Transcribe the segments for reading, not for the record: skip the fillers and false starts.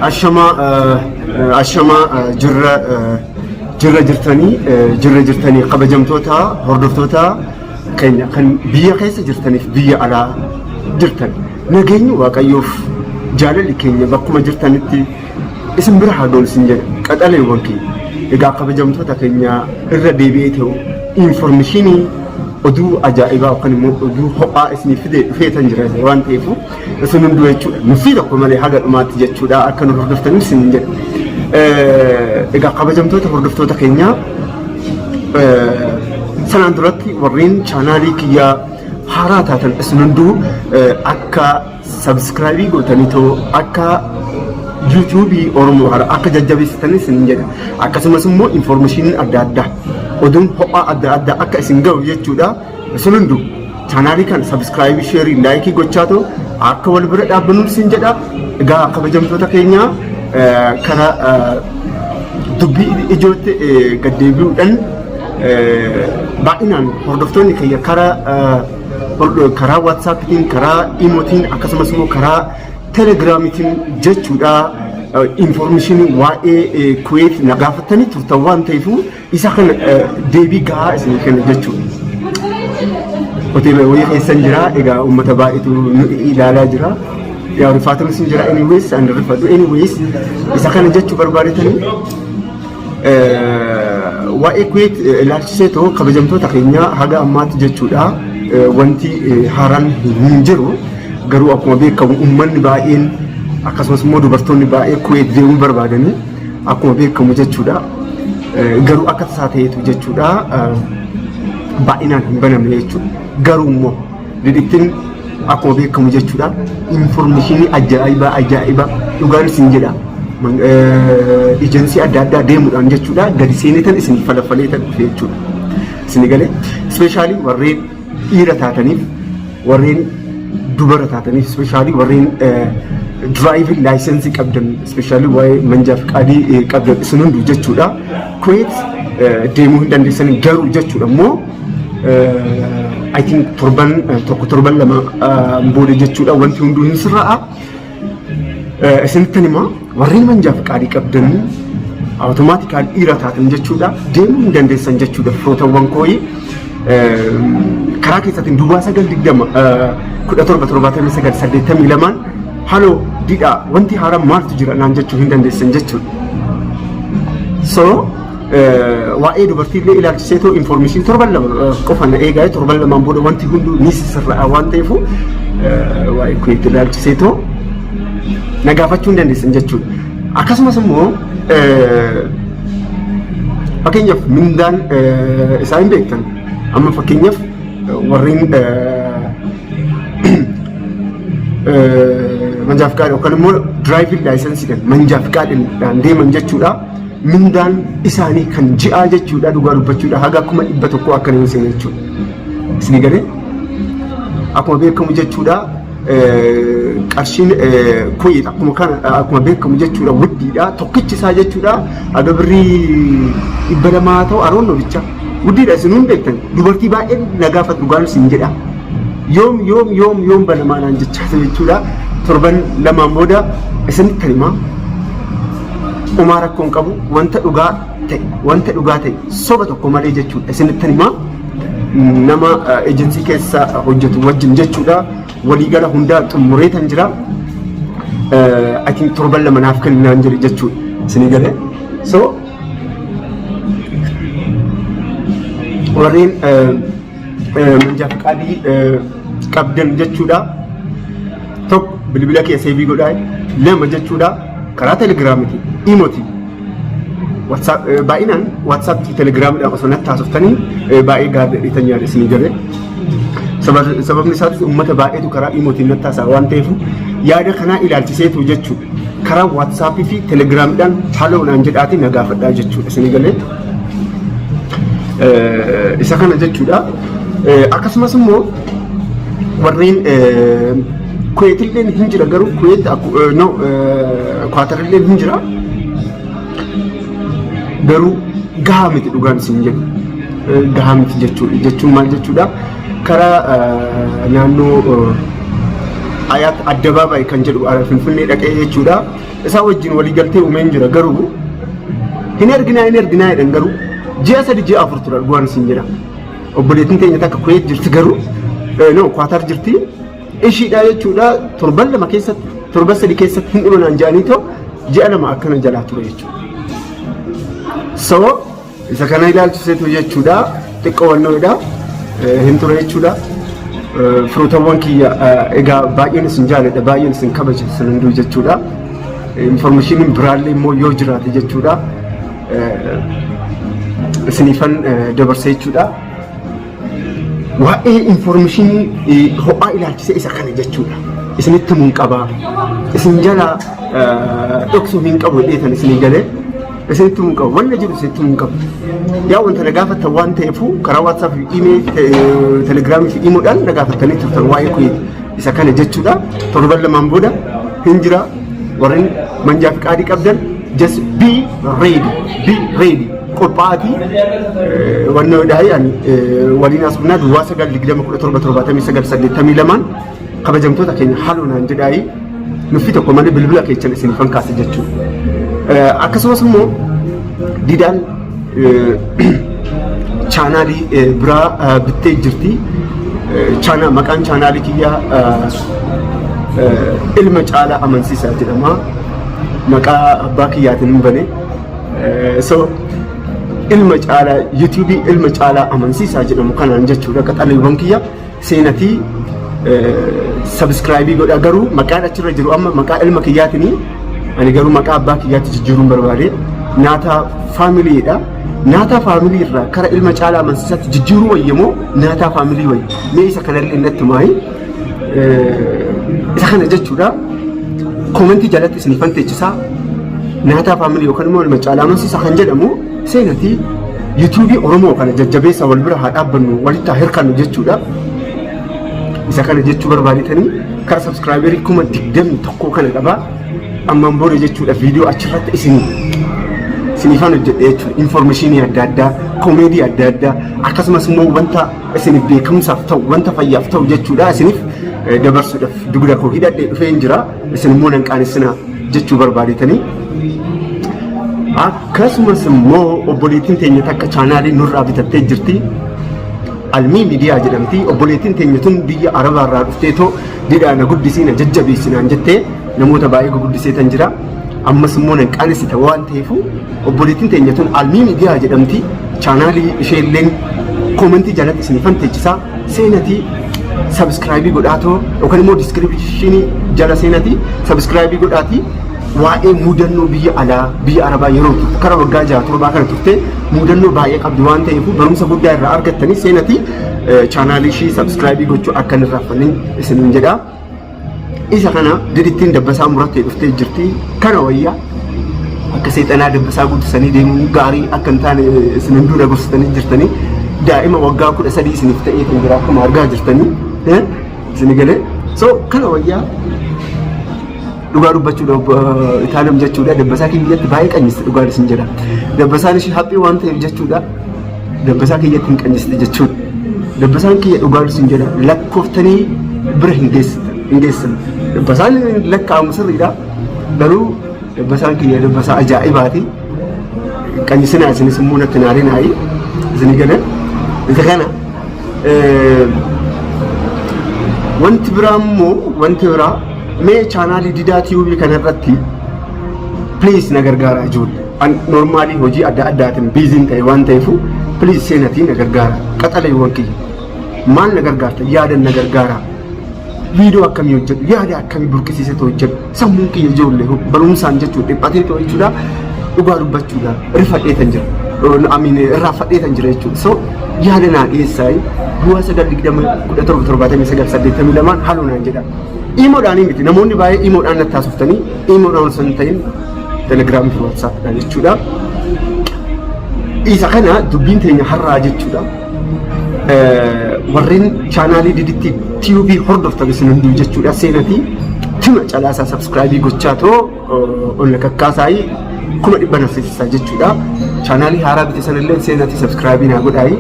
Ashamaa ashamaa jirra jirra jirtanii jirra jirtanii kabajamtoota hordoftoota keenya kan biyya keessa jirtaniif biyya alaa jirtan nageenyi waaqayyoof jaalalli keenya bakkuma jirtanitti isin bira haa ga'u isin jedha qaxaleewwan keenya. Egaa kabajamtoota keenya irra deebi'ee ta'u infoormeeshinii oduu ajaa'ibaa yookaan immoo oduu ho'aa isinii fidee dhufeetan jira waan ta'eef isin hunduu jechuudha nuffii tokko malee haga dhumaatti jechuudha akka nu hordoftaniif isin jedha. Egaa kabajamtoota hordoftoota keenyaa sanaan duratti warreen chaanaalii kiyyaa haaraa taatan isin hunduu akka sabiskiraayibii gootanii too akka yuutuubii Oromoo haaraa akka jajjabeessitanis isin jedha. Akkasumas immoo infoormeeshiniin adda addaa oduun ho'aa adda addaa akka isin ga'u jechuudha. Isin hunduu chaanaalii kana sabiskiraayibii, sheerii, laayikii gochaa too akka wal bira dhaabbannu isin jedha. Egaa kabajamtoota keenya karaa dubbii ijootti gad deebi'uudhaan baay'inaan hordoftoonni keenya karaa karaa waatsaappiitiin, karaa imootiin akkasumas immoo karaa telegiraamiitiin jechuudha infoormeeshinii waa'ee Kuweet na gaafatanii turtan waan ta'eef isa kana deebii gahaa isin kenna jechuudha. Hoteela wayii keessan jira egaa uummata baay'eetu nu ilaalaa jira. Yaa rifaatuun isin jira anyways ani rifadhu anyways isa kana jechuu barbaadetanii waa'ee Kuweet ilaalchisee too kabajamtoota keenya haga ammaatti jechuudha wanti haaraan hin jiru garuu akkuma beekamu uummanni baay'een akkasumas immoo dubartoonni baay'ee Kuweet deemuu barbaadanii akkuma beekamu jechuudha garuu akka tasaa ta'eetu jechuudha baay'inaan hin banamne jechuudha garuu immoo didhittiin akkuma beekamu jechuudha infoormeeshinii ajaa'ibaa ajaa'ibaa dhugaan isin jedha ejensii adda addaa deemuudhaan jechuudha gadi seenetan isin falaffaleetan dhufe jechuudha. Isin galee ispeeshaalii warreen dhiira taataniif warreen dubara taataniif ispeeshaalii warreen diraayivin laayisensii qabdan ispeeshaalii waa'ee manjaa fiqaadii qabdan isin hunduu jechuudha. Kuweet deemuu hin dandeessan garuu jechuudha immoo I think torban tokko torban lama booda jechuudha wanti hunduu hin sirra'a. Isinittan himaa warreen manjaa fiqaadii qabdan awutomaatikaal dhiira taatan jechuudha deemuu hin dandeessan jechuudha firootawwan kooyi karaa keessaatiin duwwaa 9 20 17 79 82 haloo didhaa wanti haaraan maaltu jira naan jechuu hin dandeessan jechuudha. So waa'ee dubartii illee ilaalchisee too infoormeeshinii torban lama qofa na eegaa torban lamaan booda wanti hunduu ni sirra'a waan ta'eef waa'ee kuweet ilaalchisee too na gaafachuu hin dandeessan jechuudha. Akkasumas immoo fakkeenyaaf mindaan isaa hin beektan amma fakkeenyaaf warreen manjaa fiqaadha yookaan immoo diraayiviin laayisensiidhaan manjaa fiqaadhaan deeman jechuudha. Mindaan isaanii kan ji'aa jechuudha dhugaa dubbachuudha haga 100,000 akka nama seena jechuudha. Isin galee akkuma beekamu jechuudha qarshiin kuweet akkuma kana akkuma beekamu jechuudha wuddiidha tokkichi isaa jechuudha haga birrii 200 ta'u aroonnoo bicha wuddiidha isin hin beektan dubartii baay'een na gaafatu dhugaan isin jedha yoom yoom yoom yoom banamaa naan jechaa jechuudha torban lamaan booda isinitti himaa. Homaa rakkoo hin qabu wanta dhugaa ta'e wanta dhugaa ta'e soba tokko malee jechuudha isinittan himaa nama ejensii keessa hojjetu wajjin jechuudha waliigala hundaa xumureetan jira I think torban lama naaf kenninaan jedhe jechuudha isinii galee so warreen manjaa fiqaadii qabdan jechuudha. Tokko bilbila kee seevii godhaa lama jechuudha karaa telegiraamiti imoti baay'inaan waatsaappi telegiraamidhaan osoo natti haasoftanii baay'ee gaarii dheetan yaada isinii galee. Sababni isaatis uummata baay'eetu karaa imootiin natti haasa'a waan ta'eef yaada kanaa ilaalchiseetu jechuudha. Karaa waatsaappii fi telegiraamidhaan haloonaan jedhaatii na gaafadhaa jechuudha isinii galee. Isa kana jechuudha. Akkasumas immoo warreen Kuweetilleen hin jira garuu Kuweet no Kwaatarilleen hin jira. Garuu gahaa miti dhugaan isin jedhu. Gahaa miti jechuudha. Jechuun maal jechuudha? Karaa naannoo Hayaat Addabaabaay kan jedhu Finfinnee dhaqee jechuudha. Isaa wajjin waliigaltee uumeen jira, garuu hin erginaa, hin erginaa jedhan. Garuu ji'a 3, ji'a 4 tura, dhugaan isin jedha. Obboleettiin teenya takka Kuweet jirti, garuu no, Kwaatar jirti. Ishiidha jechuudha, torban 2 keessatti, torban 3 keessatti hin dhumanaan jedhanii too ji'a 2 akkana jalaa ture jechuudha. So isa kana ilaalchiseetu jechuudha, xiqqoo wannoodha, hin ture jechuudha. Firootawwan kiyya, egaa baay'een isin jaaladha, baay'een isin kabaja isin hunduu jechuudha. Informationiin biraallee immoo yoo jiraate jechuudha, isiniifan dabarsa jechuudha. Waa'ee informationii ho'aa ilaalchisee isa kana jechuudha. Isinitti himuun qabaa. Isin jala dhoksuu hin qabu jedheetan isinii galee. Isinitti himuun qabu. Wanna jiru isinitti himuun qabu. Yaa wanta na gaafattan waan ta'eefu karaa WhatsApp fi email, Telegramii fi imoodhaan na gaafattanii turtan waa'ee Kuweet isa kana jechuudha. Torban 2n booda hin jira. Warreen manjaa fi qaadii qabdan, just be ready, be ready. Qophaa'atii wanna dhahay ani waliin asubnaa 0920177982n. Kabajamtoota keenya, haloo naan jedhaayi, nuffii tokko malee bilbila keessan isinifan kaase jechuudha. Akkasumas immoo Didaan chaanaalii biraa bittee jirti. Maqaan chaanaalii kiyyaa Ilma Caalaa Amansiisaa jedhama. Maqaa abbaa kiyyaatiin hin bane. So Ilma Caalaa, YouTubeii Ilma Caalaa Amansiisaa jedhamu kanaan jechuudha. Qaxaleewwan kiyya, seenatii subscribe godha. Garuu maqaan achirra jiru amma maqaa ilma kiyyaatiin, ani garuu maqaa abbaa kiyyaatti jijjiiruun barbaade. Naataa Familydha. Naataa Family irraa kara Ilma Caalaa Amansiisaatti jijjiiruu wayyamoo Naataa Family wayya? Mee isa kanallee natti maayi isa kana jechuudha. Commentii jalatti isiniifan teechisaa. Naataa Family yookaan immoo Ilma Caalaa Amansiisaa kan jedhamu seenatii YouTubeii Oromoo kana jajjabeessa, wal bira haa dhaabbannu, walitti haa hirkannu jechuudha. Isa kana jechuu barbaadetanii kara subscriberii 21,000 kana qabaa. Ammaan booda jechuudha, viidiyoo achirratti isiniifan hojjedhe jechuudha. Informationii adda addaa, comedy adda addaa, akkasumas immoo wanta isiniif beekumsaaf ta'u, wanta fayyaaf ta'u jechuudha, isiniif dabarsuudhaaf dugda koo hidhadhee dhufee hin jira. Isin immoo nan qaanessinaa jechuu barbaadetanii. Akkasumas immoo obboleettiin teenya takka chaanaalii nurraa bitattee jirti. Almii Miidiyaa jedhamti. Obboleettiin teenya tun biyya Arabaarraa dhufteetoo didhaa na guddisii, na jajjabeessinaan jettee namoota baay'ee guguddisee tan jira. Ammas immoo nan qaanessita waan ta'eefu obboleettiin teenya tun Almii Miidiyaa jedhamti. Chaanaalii isheelleen commentii jalatti isiniifan teechisaa. Seenatii subscribe godhaatoo yookaan immoo descriptionii jala seenatii subscribe godhaatii, waa'ee mudannoo biyya alaa, biyya Arabaa yeroo turte, kara waggaa 6 7 kana turte, mudannoo baay'ee qabdi waan ta'eef barumsa guddaa irraa argattanii seenatii chaanaalii ishii subscribe gochuu akka hin irraanfanne isiniin jedha. Isa kana didittiin dabbasaa murattee dhuftee jirti. Kana wayyaa, akka seexanaa dabbasaa guddisanii deemuun gaarii akka hin taane isin hunduu na gorsitanii jirtanii. Daa'ima waggaa 13 isiniif ta'ee kan jira akkuma argaa jirtanii isin galee. So kana wayyaa, dhugaa dubbachuudha, itaalam jechuudha, dabbasaa kiyyatti baay'ee qanyiste, dhugaan isin jedha. Dabbasaan ishee haphii waan ta'eef jechuudha, dabbasaa kiyyatti hin qanyiste jechuudha. Dabbasaan kiyya, dhugaan isin jedha, lakkooftanii bira hin geessan. Dabbasaan lakkaa'amu sirriidha, garuu dabbasaan kiyya dabbasaa ajaa'ibaati. Qanyisinaa isinis immoo natti naarinaayi, isin galee. Isa kana wanti biraa immoo, wanti biraa mee chaanaalii Didaa Tube kanarratti please na gargaara ijoollee. An normally hojii adda addaatiin busyn ta'e waan ta'eef, please seenatii na gargaara. Qaxaleewwan kiyya. Maal na gargaarta? Yaadan na gargaara. Viidiyoo akkamii hojjedhu? Yaada akkamii burqisiisee hojjedhu? Sammuun kiyya ijoollee barumsaan jechuudha dhiphatee ta'u jechuudha. Dhugaa dubbachuudha rifadhee tan jira. Amiin, irraanfadhee tan jira jechuudha. So yaada naa dhiyeessaa, 0920177982n haloo naan jedha. Imoodhaan miti, namoonni baay'ee imoodhaan natti haasoftanii, imoodhaan osoo hin ta'in Telegramii fi WhatsAppiidhaan jechuudha. Isa kana dubbiin teenya har'aa jechuudha. Warreen chaanaalii Diditti Tube hordoftan isin hunduu jechuudha, seenatii tima calaasaa subscribe gochaa too ol kakkaasaayii 100,000 nafsiisaa jechuudha. Chaanaalii haaraa bite sanallee seenatii subscribe naa godhaayi.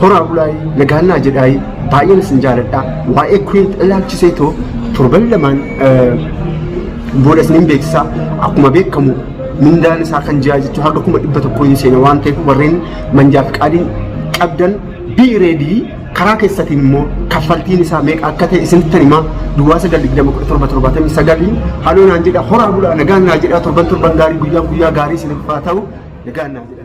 Horaa bulaayii, nagaannaa jedhaayi, baay'een isin jaaladha. Waa'ee Kuweet ilaalchisee too Torban lamaan booda isiniin beeksisa. Akkuma beekamu mindaan isaa kan ji'aa jechuun haga 100,000 hin seena waan ta'eef, warreen manjaa fiqaadiin qabdan be ready. Karaa keessatiin immoo kaffaltiin isaa meeqa akka ta'e isinitti himaa. 0920 1779 haaloo naan jedha. Horaa bulaa, nagaan naa jedha. Torban torban gaarii, guyyaa guyyaa gaarii isiniif haa ta'u. Nagaan naa jedha.